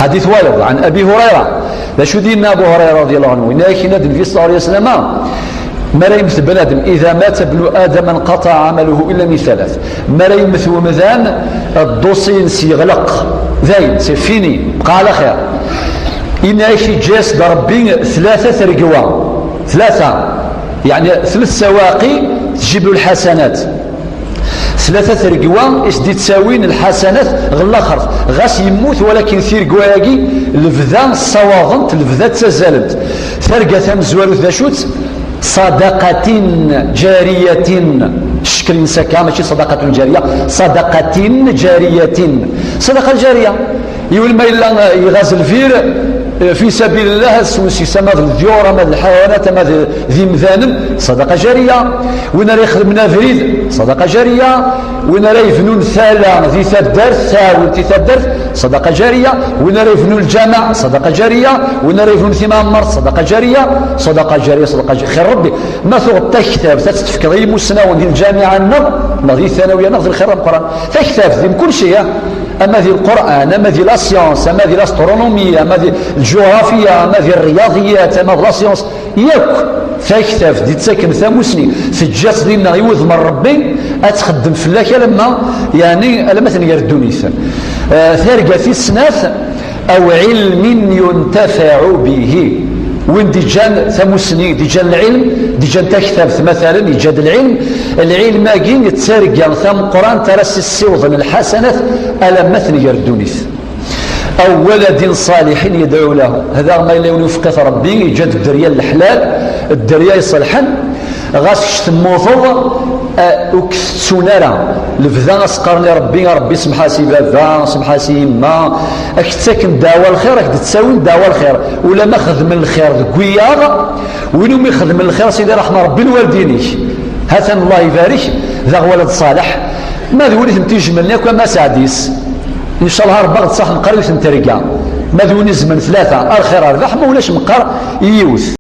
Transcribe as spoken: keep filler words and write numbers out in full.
Ḥadit wayeḍ, ɛan Abi Hurayra. D acu d-yenna Abu Hurayra, radiyallahu anhu? Yenna-ak, yenna-d Nnbi, ṣalla Llahu ɛalayhi wa sallam, mi ara yemmet bnadem, "Iḍa mata bnu Adama nqaṭaɛa ɛamaluhu illa min thalat." Mi ara yemmet wemdan, ddusi-ines yeɣleq. Dayen, c'est fini, bqa ɛla xir. Yenna-ak, yeǧǧa-yas-d Ṛebbi tlata tregwa. Tlata. Yeɛni, tlet sawaqi tjibu lḥasanat. Tlata tregwa i s-d-ittawin lḥasanat ɣer laxert. Ɣas yemmut, walakin tiregwa-agi, lebda ssawaḍent, lebda ttazalent. Targa tamezwarut d acu-tt? Ṣadaqatin ǧariyatin. Ccekl-ines akka, mačči ṣadaqatun ǧariya, ṣadaqatin ǧariyatin. Ṣadaqa ǧariya. Yiwen ma yella, eh, iɣaz lbir, eh, fi sabilillah, ad swensis ama d leḍyur, ama d lḥayawanat, ama d, d imdanen, ṣadaqa ǧariya. Win ara ixedmen abrid, ṣadaqa ǧariya. Win ara yebnun tala di taddart, taɛwint i taddart, ṣadaqa ǧariya. Win ara yebnun lǧameɛ, ṣadaqa ǧariya. Win ara yebnun timɛemmert, ṣadaqa ǧariya. Ṣadaqa ǧariya, ṣadaqa ǧariya. Xir Ṛebbi, ma tuɣeḍ taktabt ad tt-tefkeḍ i yimussnawen di lǧamiɛa-nneɣ, neɣ di tanawiya-nneɣ, d lxir ameqqran. Taktabt di mkul cay, ah. Ama di Lqur'an, ama di la science, ama di l'astronomie, ama di lǧuɣrafiya, ama di rriyaḍiyat, ama di la science, yakk taktabt d-ittaken tamusni, teǧǧa-tt dinna i wudem n Ṛebbi, ad txeddem fell-ak alamma, yeɛni, alamma tenger ddunit. Eh, targa tis snat, aw ilmin yuntafaɛu bihi. Win d-iǧǧan tamusni, d-iǧǧan lɛilm, d-iǧǧan taktabt, matalen, yeǧǧa-d lɛilm. Lɛilm-agi d targa tameqqrant ara s-issiwḍen lḥasanat alamma tenger ddunit. Aw waladin ṣaliḥin yadɛu lahu. Hada ma yella yiwen ufeqqi-t Ṛebbi, yeǧǧa-d dderya n leḥlal, dderya iṣelḥen, ɣas kečč temmuteḍ, eh, ur k-tettun ara. Lebda as-qqaren i Ṛebbi, a Ṛebbi, semḥ-as i baba, semḥ-as i yemma. Ad k-ttaken ddeɛwa lxir, ad k-d-ttawin ddeɛwa lxir. Ulamma xedmen lxir deg wiyaḍ, win umi xedmen lxir, Sidi Ṛeḥma Ṛebbi, lwaldin-ik. Hatan, Allah ibarek, d aɣwalad ṣaleḥ. Ma d win i tent-ijemlen akk, ama Saɛdis. Ncallah Ṛebbi ad ɣ-d-ṣaḥ meqqar yiwet n terga. Ma d win izemlen tlata, a lxir a rrbeḥ, ma ulac meqqar yiwet.